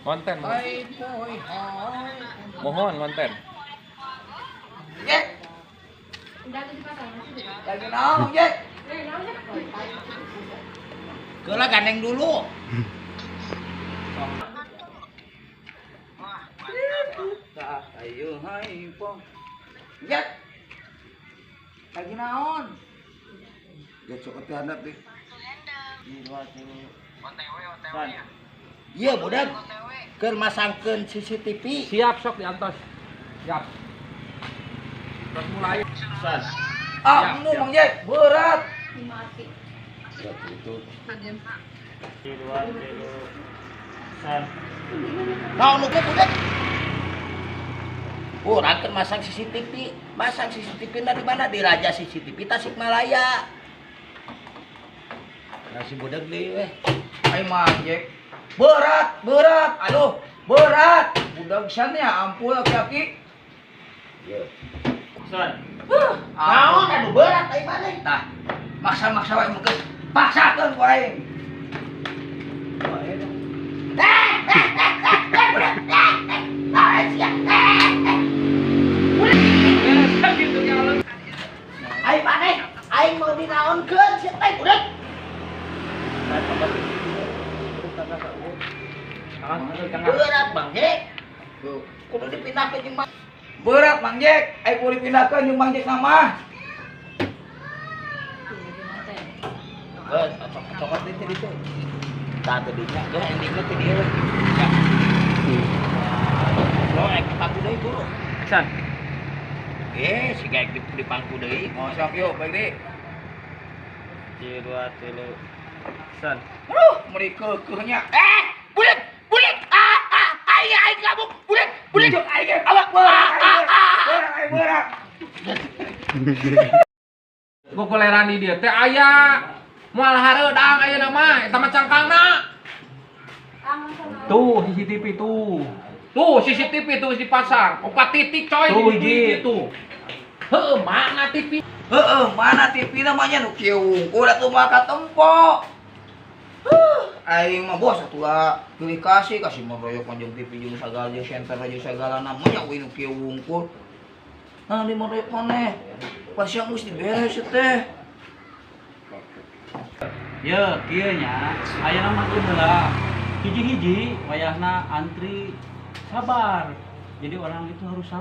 Konten. Mohon konten. Jack. Lagi naon, Jack? Keula gandeng dulu. Ayo hai po. Jack. Lagi naon? Ya cokot handap deh. Iya, budak. Keur masangkeun CCTV. Siap sok diantos. Siap. Terus mulai. Ah, nu Mang Jack, berat. Mati. Itu. Naon nu budak? Oh, rangkeun masang CCTV. Masang CCTV na di mana? Di Raja CCTV Tasikmalaya. Nasi budak deui weh. Ai Mang Jack. Berat, berat. Aduh, berat. Budak san ya ampun aki-aki. Ieu. San. Naon anu berat ai maneh? Tah, maksa-maksa wae meukeun. Paksakeun ku aing. Ai maneh, aing mau dinaonkeun sia teh budak. Berat Bang Jack. Kudu dipindahkeun jeung Mang. Berat Mang Jack, aing kudu dipindahkeun jeung Mang Jack mah. Geus, cokot deui teh ditu. Tah teh dinya, geus endingna teh dieu we. Ya. Lo ek dipangku deui buru. San. Eh, siga ek dipangku deui. Oh, sok yuk, baik deui. 1 2 3. San. Aduh, meuri keukeuhnya. Eh, budak, budak. Ah, ah, aing aing gabung. Budak, budak. Cuk aing ge awak berat. Berat, aing berat. Gogoleran di dieu teh aya. Moal hareudang ayeuna mah eta mah cangkangna. Tuh CCTV tuh. Tuh CCTV tuh dipasang. 4 titik coy. Tuh hiji. Tuh. Heuh, mana TV? Heeh, mana TV namanya nu kieu wungkul atuh mah katempo. Huh, aing mah bos atuh lah pilih kasih kasih meroyok manjung TV jeung sagala jeung senter jeung sagala namanya we nu kieu wungkul. Nah, di meroyok maneh. Pas yang geus diberes teh. Ye, kieu nya, ayeuna mah ieu heula. Hiji-hiji wayahna antri sabar. Jadi orang itu harus sabar.